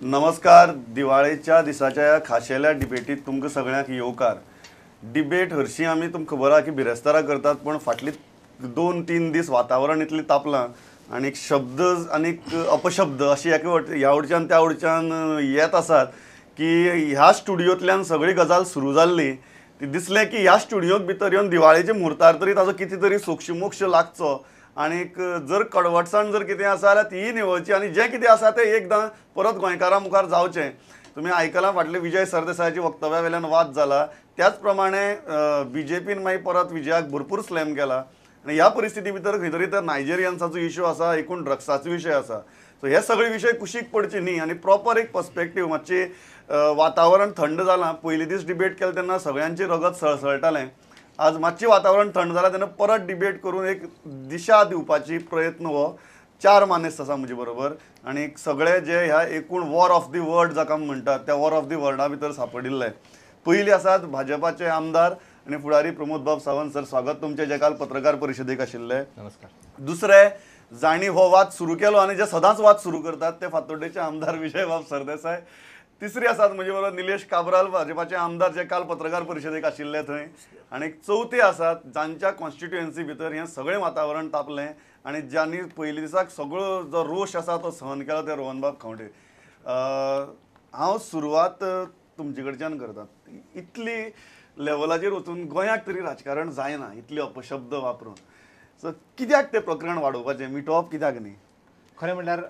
नमस्कार. दिवाळेच्या दिसाच्या ह्या खाशेल्या डिबेटीत तुमकां सगळ्यांक येवकार. डिबेट हरशीं आमी तुमकां खबर आहा की बिरेस्तारा करतात, पण फाटली 2-3 दीस वातावरण इतलें तापलां आनी शब्द आनी अपशब्द अशी एके ह्या वटच्यान त्या वटच्यान येत आसात की ह्या स्टुडियोंतल्यान सगळी गजाल सुरू जाल्ली ती दिसलें की ह्या स्टुडियोक भितर येवन दिवाळेच्या म्हुर्तार तरी ताजो कितें तरी सोक्षमोक्ष लागचो आनीक जर कडवटसाण जर कितें आसा जाल्यार तीय निवळची आनी जें कितें आसा तें एकदां परत गोंयकारां मुखार जावचें. तुमी आयकलां फाटलें विजय सरदेसायाच्या वक्तव्या वेल्यान वाद जाला, त्याच प्रमाणे बीजेपीन मागीर परत विजयाक भरपूर स्लॅम केला आनी ह्या परिस्थिती भितर खंय तरी तर नायजेरियन्साचो इश्यू आसा, एकूण ड्रग्साचो विशय आसा. सो हे सगळे विशय कुशीक पडचे न्ही आनी प्रॉपर एक पर्सपेक्टीव मातशी वातावरण थंड जालां. पयलीं दीस डिबेट केले तेन्ना सगळ्यांचें रगत सळसळटालें, आज मातशें वातावरण थंड जालां तेन्ना परत डिबेट करून एक दिशा दिवपाची प्रयत्न हो 4 मानेस्त आसा म्हजे बरोबर आनी सगळे जे ह्या एकूण वॉर ऑफ the word जाका म्हणटात त्या वॉर ऑफ the वर्डा भितर सापडिल्ले. पयलीं आसात भाजपाचे आमदार आनी फुडारी प्रमोद बाब सावंत. सर, स्वागत तुमचें जे काल पत्रकार परिशदेक आशिल्ले. नमस्कार. दुसरे जांणी हो वाद सुरू केलो आनी जे सदांच वाद सुरू करतात ते फातोड्डेचे आमदार विजयबाब सरदेसाय. तिसरी आसात म्हजे बरोबर निलेश काब्राल, भाजपाचे आमदार जे काल पत्रकार परिशदेक आशिल्ले थंय. आनी चवथे आसात जांच्या कॉन्स्टिट्युएन्सी भितर हें सगळें वातावरण तापलें आनी ज्यांनी पयलीं दिसाक सगळो जो रोश आसा तो सहन केलो ते रोहनबाब खंवटे. हांव सुरवात तुमचे कडच्यान करता. इतली लेवलाचेर वचून गोंयाक तरी राजकारण जायना इतले अपशब्द वापरून, सो कित्याक तें प्रकरण वाडोवपाचें, मिटोवप कित्याक न्ही? खरें म्हणल्यार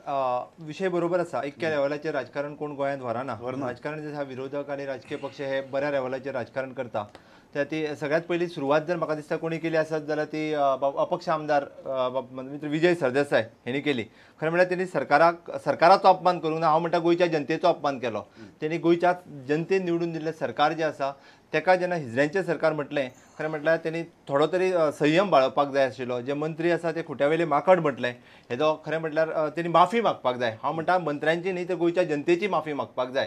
विशय बरोबर आसा. इतक्या लेवलाचेर राजकारण कोण गोंयांत व्हरना. राजकारण जे आसा विरोधक आनी राजकीय पक्ष हे बऱ्या लेवलाचेर राजकारण करता. त्या ती सगळ्यात पयली सुरवात जर म्हाका दिसता कोणी केली आसत जाल्यार ती अपक्ष आमदार मित्र विजय सरदेसाय हेणी केली. खरें म्हणल्यार तेणी सरकाराचो अपमान करूंक ना, हांव म्हणटा गोंयच्या जनतेचो अपमान केलो. तेणी गोंयच्या जनतेन निवडून दिल्लें सरकार जें आसा तेका जेन्ना हिजड्यांचें सरकार म्हटलें, खरें म्हटल्यार तेणी थोडो तरी संयम बाळगपाक जाय आशिल्लो. जे मंत्री आसा ते खुट्या वयले माकड म्हटलें, हेजो खरें म्हटल्यार तेणी माफी मागपाक जाय. हांव म्हणटा मंत्र्यांची न्ही तर गोंयच्या जनतेची माफी मागपाक जाय.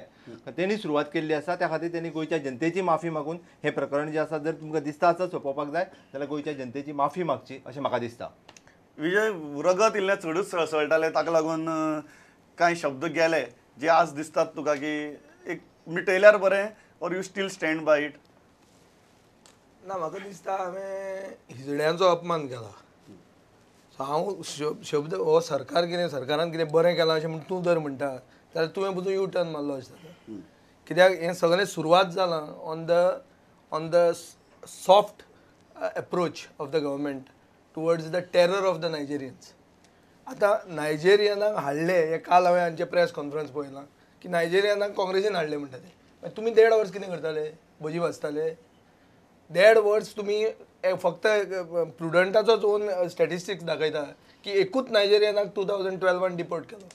तेणी सुरवात केल्ली आसा, त्या खातीर तेणी गोंयच्या जनतेची माफी मागून हें प्रकरण जें आसा जर तुमकां दिसता आसा सोंपोवपाक जाय जाल्यार गोंयच्या जनतेची माफी मागची अशें म्हाका दिसता. विजय, रगत इल्लें चडूच सळसळटालें, ताका लागून कांय शब्द गेले जे आज दिसतात तुका की एक मिटयल्यार बरें, or you still stand by it? ना, म्हाका दिसता हांवें हिजड्यांचो अपमान केला. सो हांव शब्द हो सरकार कितें सरकारान कितें बरें केलां अशें म्हण तूं जर म्हणटा जाल्यार तुवें पसून यू टर्न मारलो अशें जाता. कित्याक हें सगळें सुरवात जालां on the soft approach of the government towards the terror of the Nigerians. आतां नायजेरियनाक हाडले, हें काल हांवें हांचें प्रेस कॉन्फरन्स पळयलां की नायजेरियनाक काँग्रेसीन हाडले म्हणटा ते. तुमी 1.5 वर्स कितें करताले? भजी भाजताले? 1.5 वर्स तुमी फक्त प्रुडंटाचोच ओन स्टॅटिस्टिक्स दाखयता की एकूच नायजेरियनाक 2012 डिपोर्ट केलो.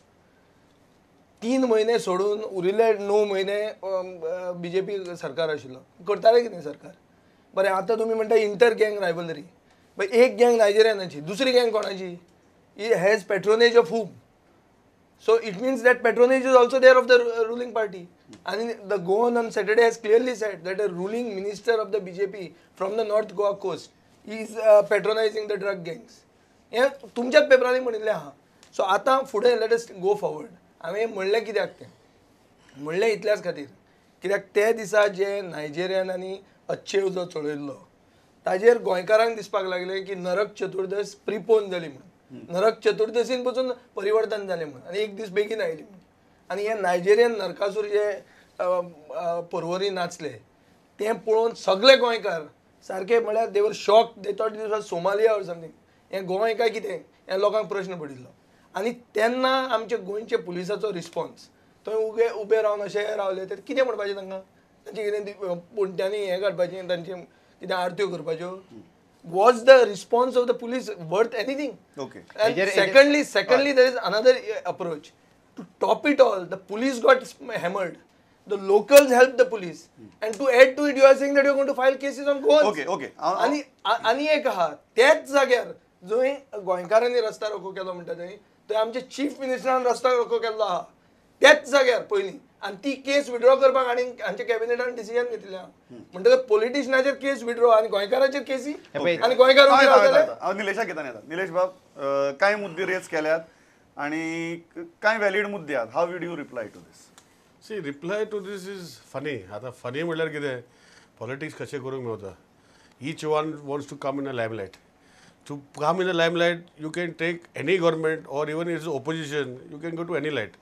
3 म्हयने सोडून उरिल्ले 9 म्हयने बीजेपी सरकार आशिल्लो. करताले कितें सरकार? बरें, आतां तुमी म्हणटा इंटर गँग रायवलरी. एक गँग नायजेरियनाची, दुसरी गँग कोणाची? Has patronage of whom? So it means that patronage is also there of the ruling party. And the Goan on Saturday has clearly said that a ruling minister of the BJP from the North Goa coast is patronizing the drug gangs. हें तुमच्याच पेपरांनी म्हणिल्लें आहा. So आतां फुडें let us go forward. हांवें म्हणलें कित्याक तें म्हणलें इतल्याच खातीर, कित्याक ते दिसा जे नायजेरियनांनी अच्छेव जो चलयल्लो ताजेर गोंयकारांक दिसपाक लागलें की नरक चतुर्दश प्रिपोन जाली म्हणून, नरक चतुर्दशीन पसून परिवर्तन जालें म्हणून, आनी एक दीस बेगीन आयली म्हणून. आनी हे नायजेरियन नरकासूर जे पर्वरी नाचले तें पळोवन सगळे गोंयकार सारके म्हळ्यार they were shocked, they thought this was Somalia or something. हें गोंय काय कितें हें लोकांक प्रश्न पडिल्लो. आनी तेन्ना आमच्या गोंयच्या पुलिसाचो रिस्पॉन्स, थंय उबे रावन अशें रावले तर कितें म्हणपाचें तांकां? तांचें कितें पोंट्यांनी हें काडपाचें, तांचें कितें आरत्यो करपाच्यो? Was the response of the police worth anything? Okay. And secondly, there is another approach. To top it all, the police got hammered. The locals helped the police. And to add to it, you are saying that you are going to file cases on Goans. Okay, okay. आनी एक आहा, त्याच जाग्यार जंय गोंयकारांनी रस्ता रोको केलो म्हणटा थंय थंय आमचे चीफ मिनिस्टरान रस्ता रोको केल्लो आहा त्याच जाग्यार पयलीं. आनी ती केस विड्रॉ करपाक आनी हांच्या कॅबिनेटान डिसिजन घेतिल्लें आहा. म्हणटकच पॉलिटिशनाचेर केस विड्रॉ आनी गोंयकाराचेर केसी आनी गोंयकार. हांव निलेशाक घेता. निलेश बाब, कांय मुद्दे रेज केल्यात आनी कांय व्हॅलीड मुद्दे आहात. How would you reply to this? See, reply to this is funny. आतां फनी म्हणल्यार कितें, पॉलिटिक्स कशें करूंक मेवता. Each one wants to come in a limelight. To come in a limelight, you can take any government or even its opposition, you can go to any light.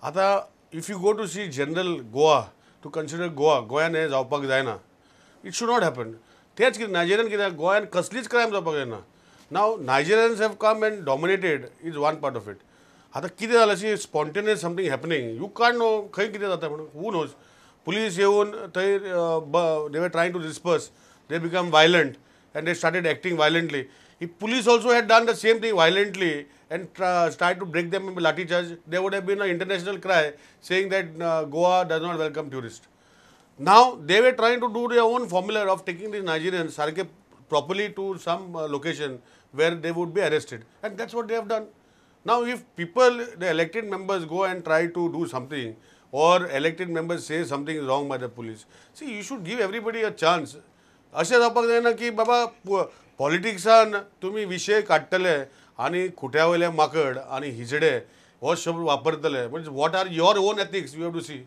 आतां if you go to see general Goa, to consider Goa, गोंयान हें जावपाक जायना, it should not happen. तेंच कितें Nigerian कितें, गोंयान कसलीच क्रायम जावपाक जायना. Now Nigerians have come and dominated is one part of it. आतां कितें जालें, see spontaneous something happening, you can't know खंय कितें जाता म्हणून, हू नोज. पुलीस येवन थंय they were trying to disperse, they become violent and they started acting violently. If police also had done the same thing violently and tried to break them with lathi charge, there would have been an international cry saying that Goa does not welcome tourists. Now they were trying to do their own formula of taking these Nigerians sarke properly to some location where they would be arrested, and that's what they have done. Now if people, the elected members, go and try to do something, or elected members say something is wrong by the police, see, you should give everybody a chance. अशें जावपाक जायना की बाबा पॉलिटिक्सान तुमी विशय काडटले आनी खुट्या वयले माकड आनी हिजडे हो शब्द वापरतले. म्हणजे what are your own ethics, you have to see.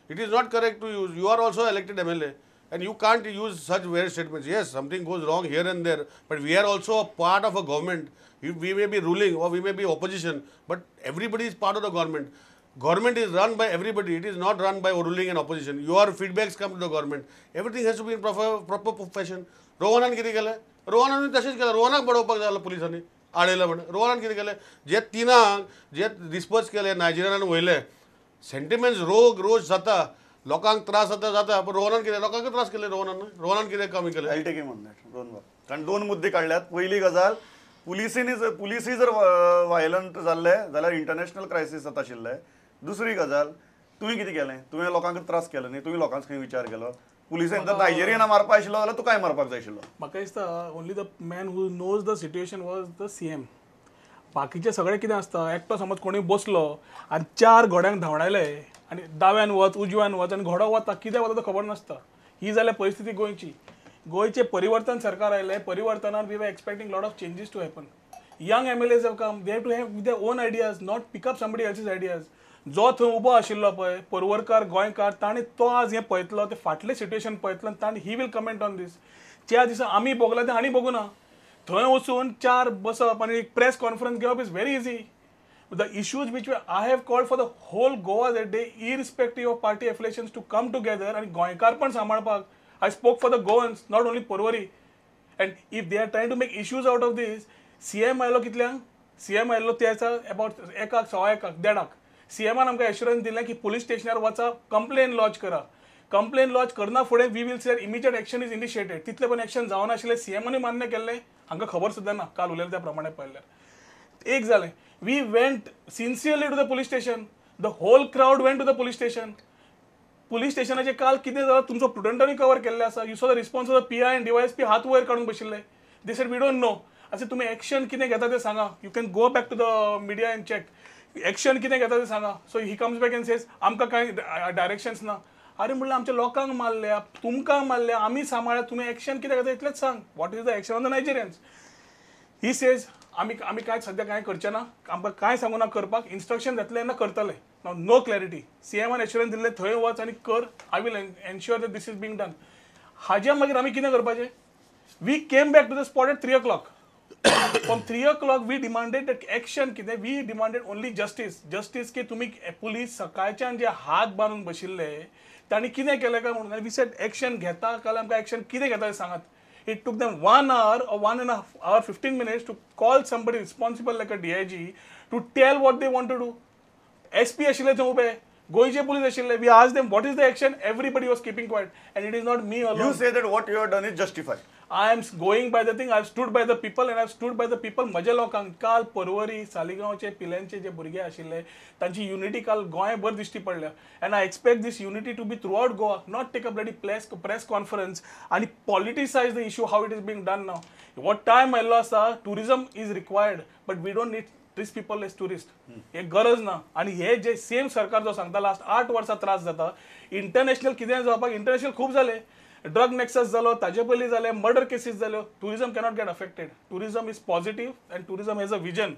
It is not correct to use. You are also elected MLA and you can't use such weird statements. Yes, something goes wrong here and there, but we are also a part of a government. We may be ruling or we may be opposition, but everybody is part of the government. Government is run by everybody. It is not run by ruling and opposition. Your feedbacks come to the government. Everything has to be in proper fashion. रोहनान कितें केलें, रोहनान तशेंच केलें. रोहनाक बडोवपाक जाय जाल्यार पुलिसांनी आडयलें म्हण. रोहनान कितें केलें, जे तिनांक जे डिस्पर्स केले नायजेरियनान वयले, सेंटिमेंट्स रोग रोज जाता, लोकांक त्रास जाता जाता, पण रोहनान कितें लोकांक त्रास केले. रोहनान रोहनान कितें कमी केलें. I take him on that. Rohan बाब, कारण दोन मुद्दे काडल्यात. पयली गजाल, पुलिसींनी जर पुलिसी जर वायलंट जाल्ले जाल्यार इंटरनॅशनल क्रायसीस जाता आशिल्लें. दुसरी गजाल, तुवें कितें केलें, तुवें लोकांक त्रास केलो न्ही, तुवें लोकांक खंय विचार केलो. पुलिसांनी जर नायजेरियना मारपा आशिल्लो जाल्यार तूं काय मारपाक जाय आशिल्लो. म्हाका दिसता only the man who knows the situation was the CM. बाकीचे सगळे कितें आसता, एकटो समज कोणूय बसलो आनी चार घोड्यांक धांवडायले आनी दाव्यान वच उजव्यान वच आनी घोडो वता, कितें वता तो खबर नासता. ही जाल्या परिस्थिती गोंयची. गोंयचें परिवर्तन सरकार आयलें, परिवर्तनान we were expecting lot of changes to happen. Young MLAs have come, they have to have their own ideas, not pick up somebody else's ideas. जो थंय उबो आशिल्लो पळय पर्वरकार गोंयकार, ताणें तो आज हें पळयतलो, तें फाटलें सिट्युएशन पळयतलो आनी ताणें he will comment on this. ज्या दिसा आमी भोगला तें हांणी भोगूना. थंय वचून चार बसप आनी एक प्रेस कॉन्फरन्स घेवप is very easy. The issues which I have called for the whole Goa that day, irrespective of party affiliations, to come together आनी गोंयकारपण सांबाळपाक. I spoke for the Goans, not only Porvorim. And if they are trying to make issues out of this, CM आयलो कितल्यांक? CM आयलो ते दिसा about एकाक, सवा एकाक, देडाक. सीएमान आमकां एश्युरन्स दिलें की पुलीस स्टेशनार वचा, कंप्लेन लॉज करा. कंप्लेन लॉज करना फुडें we will see immediate action is initiated. तितलें पण एक्शन जावनाशिल्लें, सीएमानूय मान्य केल्लें, हांकां खबर सुद्दां ना. काल उलयलें त्या प्रमाणे पळयल्यार एक जालें. We went sincerely to the police station, the whole crowd went to the police station. Police स्टेशनाचें काल कितें जालां तुमचो प्रुडंटानूय कवर केल्लें आसा. You saw the response of the PI and DySP, हात वयर काडून बशिल्ले. They said we don't know. अशें तुमी एक्शन कितें घेता तें सांगा. You can go back to the media and check action कितें घेता तें सांगा. So he comes back and says आमकां कांय डायरेक्शन्स ना. अरे म्हणल्यार आमच्या लोकांक मारल्या, तुमकां मारल्या, आमी सांबाळ्या, तुमी एक्शन कितें घेता इतलेंच सांग. What is the action on the Nigerians? He says आमी आमी कांय सद्या कांय करचें ना, आमकां कांय सांगू ना करपाक, इन्स्ट्रक्शन जातलें तेन्ना करतले. नाव नो क्लॅरिटी. सीएमान एश्युरन्स दिल्लें थंय वच आनी कर, I will ensure that this is being done. हाज्या मागीर आमी कितें करपाचें? We came back to the spot at 3 o'clock. From 3 o'clock we demanded that action कितें, we demanded only justice. Justice की तुमी पुलीस सकाळच्यान जे हात बांदून बशिल्ले तांणी कितें केलें काय म्हणून. We said action घेता काल आमकां एक्शन कितें घेता तें सांगात. It took them 1 hour or 1.5 hours 15 minutes to call somebody responsible like a DIG to tell what they want to do. SP आशिल्ले थंय उबे, गोंयचे पुलीस आशिल्ले. We asked them what is the action, everybody was keeping quiet. And it is not me alone. You say that what you have done is justified. I am going by the thing. I have stood by the people and I have stood by the people. म्हज्या लोकांक काल पर्वरी सालिगांवचे पिल्यांचे जे भुरगे आशिल्ले तांची unity काल गोंयभर दिश्टी पडल्या. And I expect this unity to be throughout Goa, not take a bloody press conference आनी politicise the issue how it is being done now. What time आयिल्लो आसा, tourism is required but we don't need this people as tourist. हे गरज ना. आनी हे जे same सरकार जो सांगता लास्ट 8 वर्सां त्रास जाता, इंटरनॅशनल कितें जावपाक, इंटरनॅशनल खूब जाले, ड्रग नेक्सस जालो, ताजे पयलीं जाले, मर्डर केसीस जाल्यो. Tourism cannot get affected. Tourism is positive and tourism has a vision.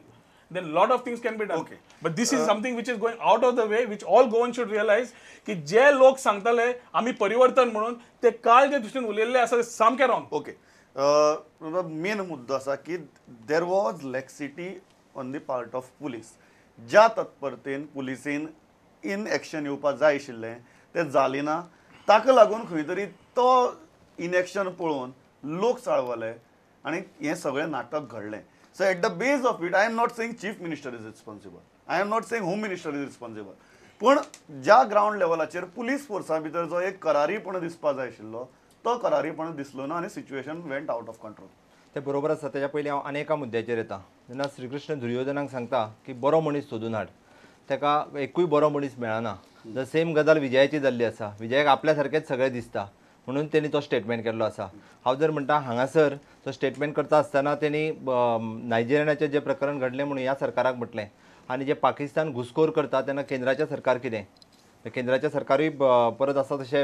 then lot of things can be done. But this is something which is going out of the way, which all Goan should realise की जे लोक सांगताले आमी परिवर्तन म्हणून ते काल जे दृश्टीन उलयल्ले आसा ते सामकें रॉंग. ओके, मेन मुद्दो आसा की there was laxity on the part of police. ज्या तत्परतेन पुलिसेन इन एक्शन येवपाक जाय आशिल्लें तें जालें ना. ताका लागून खंय तरी तो इनएक्शन पळोवन लोक चाळवले आनी हें सगळें नाटक घडलें. So at the base of it, I am not saying chief minister is responsible, I am not saying home minister is responsible, पूण ज्या ग्रावंड लेवलाचेर पुलीस फोर्सा भितर जो एक करारीपण दिसपा जाय आशिल्लो तो करारीपण दिसलो ना आनी situation went out of control. ते बरोबर आसा. तेज्या पयलीं हांव आनी एका मुद्द्याचेर येता. जेन्ना श्रीकृष्ण दुर्योधनाक सांगता की बरो मनीस सोदून हाड, ताका एकूय बरो मनीस मेळना. The same गजाल विजयाची जाल्ली आसा. विजयाक आपल्या सारकेंच सगळें दिसता म्हणून तेणी तो स्टेटमेंट केल्लो आसा. हांव जर म्हणटा हांगासर तो स्टेटमेंट करता आसतना तेणी नायजेरियनाचें जें प्रकरण घडलें म्हणून ह्या सरकाराक म्हटलें आनी जे पाकिस्तान घुसखोर करता तेन्ना केंद्राचें सरकार कितें, केंद्राचें सरकारूय परत आसा तशें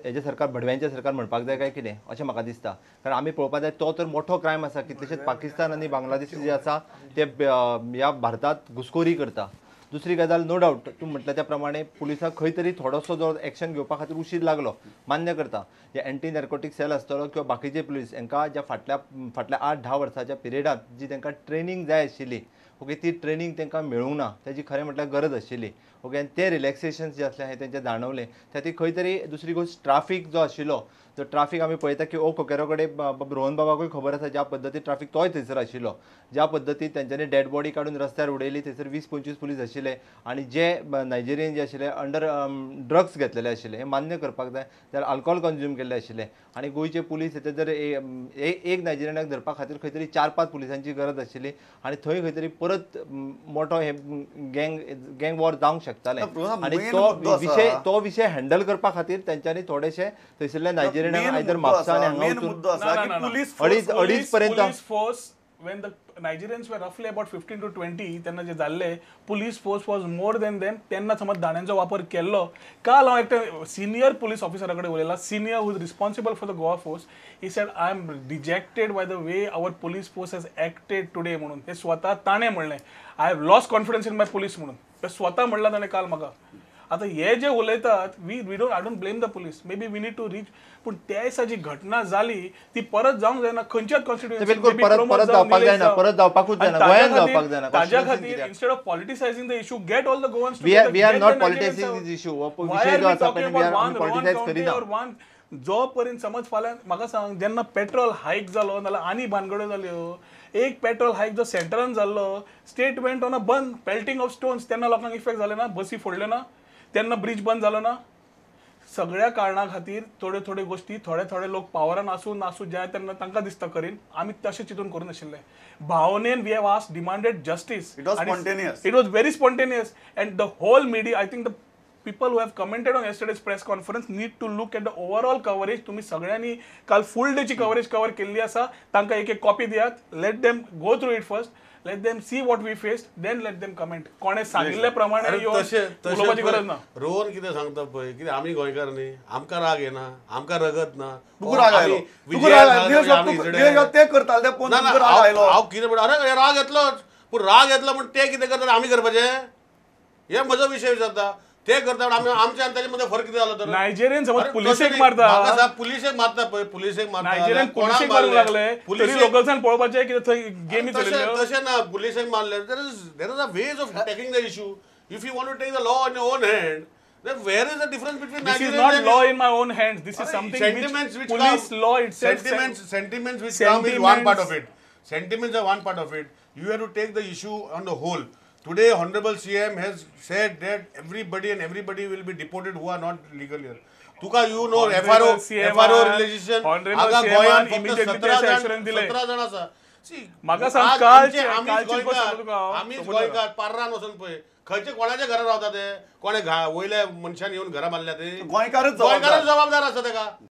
हेजें सरकार भडव्यांचें सरकार म्हणपाक जाय काय कितें अशें म्हाका दिसता. कारण आमी पळोवपाक जाय तो तर मोठो क्रायम आसा. कितलेशेच पाकिस्तान आनी बांगलादेश जे आसा ते ह्या भारतांत घुसखोरी करता. दुसरी गजाल, नो डावट तूं म्हटलें त्या प्रमाणे पुलिसांक खंय तरी थोडोसो जो एक्शन घेवपा खातीर उशीर लागलो, मान्य करता. जे एंटी नार्कोटीक सेल आसतलो किंवा बाकीचे पुलीस हांकां ज्या फाटल्या फाटल्या 8-10 वर्साच्या पिरियडांत जी तांकां ट्रेनींग जाय आशिल्ली, ओके, ती ट्रेनींग तांकां मेळूंक ना, ताजी खरें म्हटल्यार गरज आशिल्ली. ओके, आनी ते रिलॅक्सेशन जे आसले हें तेंचें जाणवलें. त्या खातीर खंय तरी दुसरी गोश्ट ट्राफीक जो आशिल्लो तो ट्राफीक आमी पळयता की ओ कोकेरो कडेन रोहन बाबाकूय खबर आसा ज्या पद्दतीन ट्राफीक तोय थंयसर आशिल्लो, ज्या पद्दतीन तेंच्यांनी डेड बॉडी काडून रस्त्यार उडयली, थंयसर 20-25 पुलीस आशिल्ले आनी जे नायजेरियन जे आशिल्ले अंडर ड्रग्स घेतलेले आशिल्ले, हें मान्य करपाक जाय, जाल्यार अल्कोहोल कंज्यूम केल्ले आशिल्ले. आनी गोंयचे पुलीस हे जर एक नायजेरियनाक धरपा खातीर खंय तरी 4-5 पुलिसांची गरज आशिल्ली आनी थंय खंय तरी परत मोठो हे गँग वॉर जावंक शकतालें. आनी तो विशय हँडल करपा खातीर तेंच्यांनी थोडेशे थंयसरले नायजेरियनाक आयदर म्हापसा आनी हांगा वचून 2.5 पर्यंत force when the Nigerians were roughly about 15 to 20 तेन्ना जे जाल्ले police force was more than them, तेन्ना समज दाण्यांचो वापर केल्लो. काल हांव एकट्या सिनियर पुलीस ऑफिसरा कडेन उलयला, senior who is responsible for the Goa force. He said I am dejected by the way our police force has acted today म्हणून ते स्वता ताणें म्हणलें. I have lost confidence in my police म्हणून ते स्वता म्हणलां ताणें काल म्हाका. आतां हे जे उलयतात we don't, I don't blame the police, maybe we need to reach, पूण त्या दिसा जी घटना जाली ती परत जावंक जायना खंयच्याच कॉन्स्टिट्युएन्सी. परत जावपाकूच जायना, गोंयांत जावपाक जायना. ताज्या खातीर instead of politicising the issue, get all the Goans. We are not politicising this issue. विशय जो आसा पॉलिटिसायज करिना. जो पर्यंत समज फाल्यां म्हाका सांग, जेन्ना पेट्रोल हायक जालो नाल्यार आनी भानगड्यो जाल्यो, एक पेट्रोल हायक जो सेंट्रान जाल्लो, स्टेट वेंट ऑन अ बंद, पेल्टिंग ऑफ स्टोन्स, तेन्ना लोकांक इफेक्ट जाले ना, बसी फोडल्यो ना, तेन्ना ब्रिज बंद जालो ना. सगळ्या कारणा खातीर थोड्यो थोड्यो गोश्टी थोडे थोडे लोक पावरान आसूं नासूं जे तेन्ना तांकां दिसता करीन, आमी तशें चिंतून करूं नाशिल्लें. भावनेन we have asked, demanded justice. It was spontaneous, it was very spontaneous. And the whole media, I think the people who have commented on yesterday's press conference need to look at the overall coverage. तुम्ही सगळ्यांनी काल फुल डेची coverage cover केल्ली आसा, तांकां एक एक copy दियात, let them go through it first, let them see what we faced, then let them comment. कोणे सांगिल्ले प्रमाणे उलोवपाची गरज ना. रोहन कितें सांगता पळय, कितें आमी गोंयकार न्ही, आमकां राग येना, आमकां रगत ना. तुका राग आयलो, ते करताले हांव कितें म्हणटा, अरे राग येतलोच, पूण राग येतलो म्हण ते कितें करतात आमी करपाचें, हे म्हजो विशय जाता. ते करता आमी आमच्या आनी ताचे मदें फरक कितें जालो तर नायजेरियन समज पुलिसेक मारता, पुलिसेक मारता पळय, पुलिसेक मारता, नायजेरियन पुलिसेक मारूंक लागले, तरी लोकल्सान पळोवपाचें कितें थंय गेमी चलिल्ल्यो. तशें ना, पुलिसेक मारले. There is a ways of taking the issue. If you want to take the law in your own hand, then where is the difference between This is not law in my own hands. This is something which police law itself. Sentiments which come is one part of it. Sentiments are one part of it. You have to take the issue on the whole. Today, Honorable CM has said that everybody and everybody will be deported who are not legal here. Tuka, you know, FRO relation. Aga Goyan फक्त 17 जण आसा. See, म्हाका सांग, कालचे आमीच गोंयकार पार्रान वचून पळय खंयचे कोणाच्या घरा रावता ते, कोणे वयल्या मनशान येवन घरा मारल्या ते, गोंयकारच जबाबदार आसा तेका.